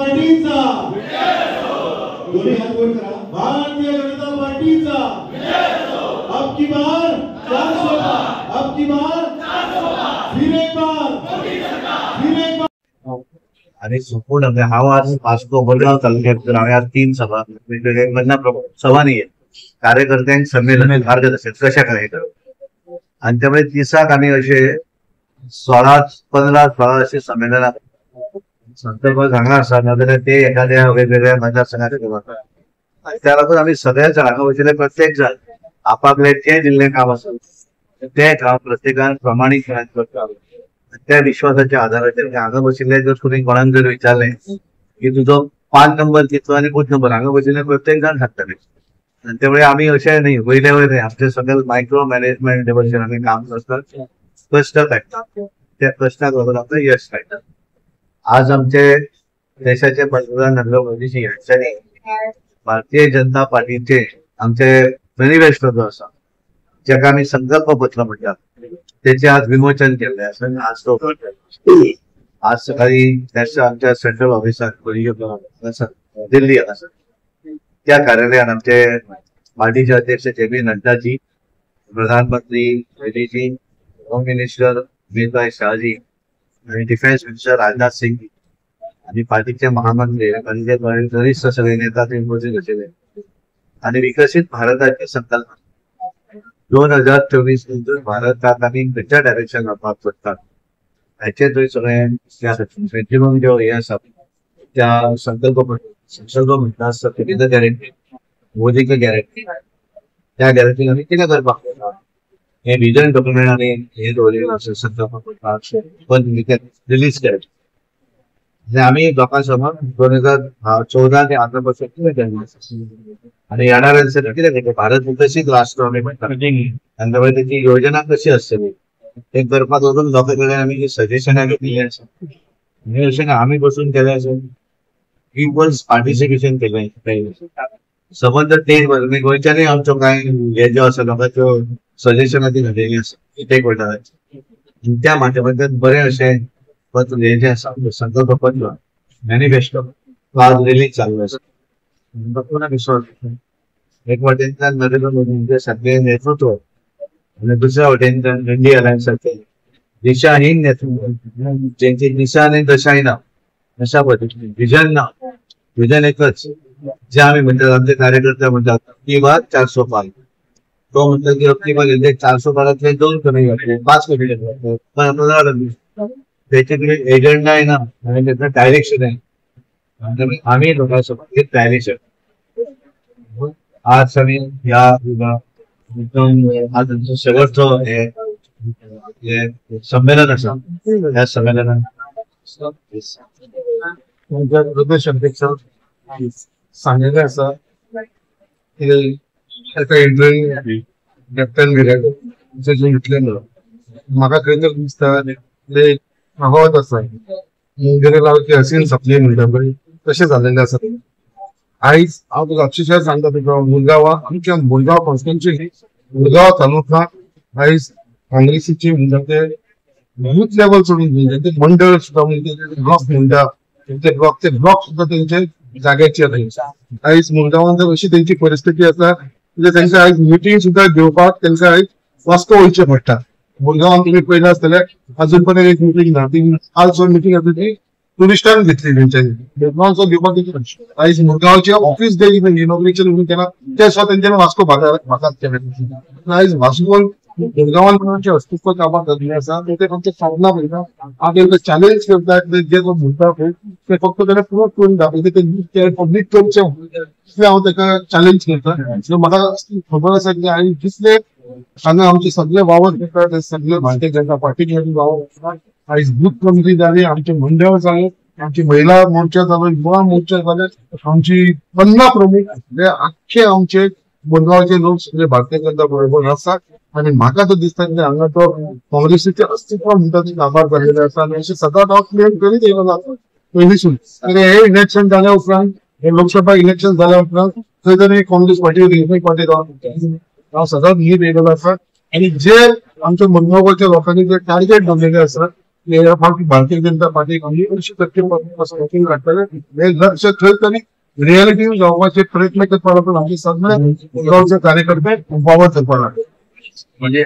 पार्टीचा दोन्ही हात वर करा. भारतीय जनता पार्टीचा अब की बार 400 पार, अब की बार 400 पार, फिर एक बार, फिर एक बार. आणि संपूर्ण म्हणजे हांव आज वास्को मुरगांव तालुक्यात हांवें आज तीन सभा, वेगवेगळे सभा न्ही, कार्यकर्त्यांक संमेलन, मार्गदर्शन कशें करायचं. आणि त्यामुळे दिसाक आमी अशे 16 15 16 अशी संमेलनां संदर्भ हांगा आसा, नाजाल्यार ते एखाद्या वेगवेगळ्या मतदारसंघात वता. आनी त्या लागून आमी सगळ्या जाणां वयतले, प्रत्येक जाण आपापले जे दिल्लें काम आसा तें काम प्रत्येकान प्रमाणीकपणान करता. त्या विश्वासाच्या आधाराचेर हांगा बशिल्ले जर तुमी कोणाक जर विचारलें की तुजो 5 नंबर कितलो आनी बूथ नंबर, हांगा बशिल्ले प्रत्येक जाण सांगतले. आनी त्यामुळे आमी अशें न्ही वयले वयर आमचे सगळे मायक्रो मॅनेजमेंट भशेन आमी काम करतात. प्रश्न काडटा, त्या प्रश्नाक लागून आमकां यश मेळटा. आज आमचे देशाचे पंतप्रधान नरेंद्र मोदीजी हांच्यानी भारतीय जनता पार्टीचे आमचे मॅनिफेस्टो जो आसा, जाका आमी संकल्प पत्र म्हणटात, त्याचे आज विमोचन केल्लें आसा. आज तो आज सकाळी नॅशनल आमच्या सेंट्रल ऑफिसात दिल्ली हांगासर त्या कार्यालयात आमचे पार्टीचे अध्यक्ष जे पी नड्डाजी, प्रधानमंत्री मोदीजी, होम मिनिस्टर अमितभाई शहाजी आणि डिफेन्स मिनिस्टर राजनाथ सिंग आणि पार्टीचे महामंत्री आणि जे वरिष्ठ सगळे नेता ते उपस्थित आशिल्ले. आणि विकसित भारताची संकल्पना 2024 नंतर भारतात आमी खंयच्या डायरेक्शन वचपाक सोदतात हाचेर थंय सगळें मॅक्झिमम ज्यो हे आसा त्या संकल्प संकल्प म्हणटा आसता विथ गॅरंटी, मोदी की गॅरंटी, त्या गॅरंटीन आमी कितें करपाक शकता हे विजन डॉक्युमेंट आमी हे दवरिल्लें संकल्प पण रिलीज केलें. आमी लोकां समोर 2014 ते 11 वर्सां कितें केलें आनी येणाऱ्या दिसांनी कितें करतले, भारत विकसीत राष्ट्र आमी म्हणटा आनी त्यामुळे तेची योजना कशी आसतली ते करपाक लागून लोकां कडेन आमी सजेशनां घेतिल्लीं आसा. आनी अशें ना आमी बसून केलें आसा, पिपल्स पार्टिसिपेशन केलें. सबंद ते गोंयच्यानूय आमच्यो कांय हे ज्यो आसा लोकांच्यो सजेशनां ती घातिल्लीं आसा ते वटाराचेर. त्या माध्यमांतल्यान बरें अशें पत्र हें जें आसा संकल्प पत्र मॅनिफेस्टो तो आज रिलीज जाल्लो आसा. पूर्ण विश्वास एक वटेनच्यान नरेंद्र मोदींचे सारकें नेतृत्व आनी दुसऱ्या वटेनच्यान इंडिया अलायन्साचें दिशाहीन नेतृत्व, जेंची दिशा आनी दशाय ना, अशा पद्दतीन विजन ना. विजन एकच जे आमी म्हणटात, आमचे कार्यकर्ते म्हणटात की बार 400 पार, तो म्हणटा की अब की बार 400 पारांतले 2 कमी जातले, 5 कमी जातले, पण आपल्याला त्याच्याकडे एजंडा आहे ना आणि त्याचं डायरेक्शन आहे. आम्ही लोकांसोबत एक डायरेक्शन आज आम्ही या एकदम आज आमचं शेवटचं हे संमेलन आसा, ह्या संमेलनात प्रदेश अध्यक्ष सांगिल्लें आसा की एका इंटरव्यू कॅप्टन विराट जे घेतलेलो म्हाका खंय तरी दिसता म्हाका आसा मुंगेर हसीन सपने म्हणटा पळय तशें जाल्लेलें आसा. आयज हांव तुका अक्षरशः सांगता तुका, मुरगांवा आमच्या मुरगांव कॉन्स्टिट्युएन्सी मुरगांव तालुका आयज काँग्रेसीचे म्हणटा ते बूथ लेवल सोडून म्हणजे मंडळ सुद्दां म्हणजे ब्लॉक म्हणटा तेंचे ब्लॉक ते ब्लॉक सुद्दां तेंचे जाग्याचेर आयज मुरगांवान जर अशी तेंची परिस्थिती आसा म्हणजे तेंचे आयज मिटींग सुद्दां घेवपाक तेंका आयज वास्को वयचें पडटा. मुरगांवान तुमी पळयलें आसतलें अजून पर्यंत एक मिटींग ना, ती काल जो मिटींग आसा ती टुरिस्टान घेतली तेंच्यांनी मुरगांवचो घेवपाक. आयज मुरगांवचे ऑफिस डे इनॉग्रेशन म्हणून केला ते सुद्दां तेंच्यांनी वास्को भागात केलें. आयज वास्कोन मुरगांवान अस्तित्व काबार जाल्लें आसा ते फक्त सपनां पळयता. हांव तेंकां चॅलेंज करता जे कोण म्हणटा पळय ते फक्त ताणें प्रूव करून दाखयता, ते पब्लीक करचें तितलें हांव ताका चॅलेंज करता. म्हाका खबर आसा की आयज जितले हांगा आमचे सगळे वावर करता ते सगळे भारतीय जनता पार्टीचे वावर करता. आयज बूथ कमिटी जाली, आमचे मंडळ जाले, आमची महिला मोर्चा जालो, युवा मोर्चा जाले, आमची 50 प्रमुख आख्खे आमचे मुरगांवचे लोक सगळे भारतीय जनता बरोबर आसा. आनी म्हाका तो दिसता की हांगा तो काँग्रेसीचें अस्तित्व म्हणटा तें काबार जाल्लेलें आसा. आनी अशें सदांच हांव क्लेम करीत येयलो आसा पयलींसून. आनी हे इलेक्शन जाल्या उपरांत, हे लोकसभा इलेक्शन जाल्या उपरांत थंय तरी काँग्रेस पार्टी रिजनल पार्टी जावन हांव सदांच नीट येयलेलो आसा. आनी जे आमच्या मुरगांवच्या लोकांनी जे टार्गेट दवरलेलें आसा ह्या फावटी भारतीय जनता पार्टीक आमी 80% वोटींग काडटले. हे लक्ष थंय तरी रियलिटी जावपाचे प्रयत्न करपा लागून आमचे सगळे गांवचे कार्यकर्ते वावर करपाक लागले. म्हणजे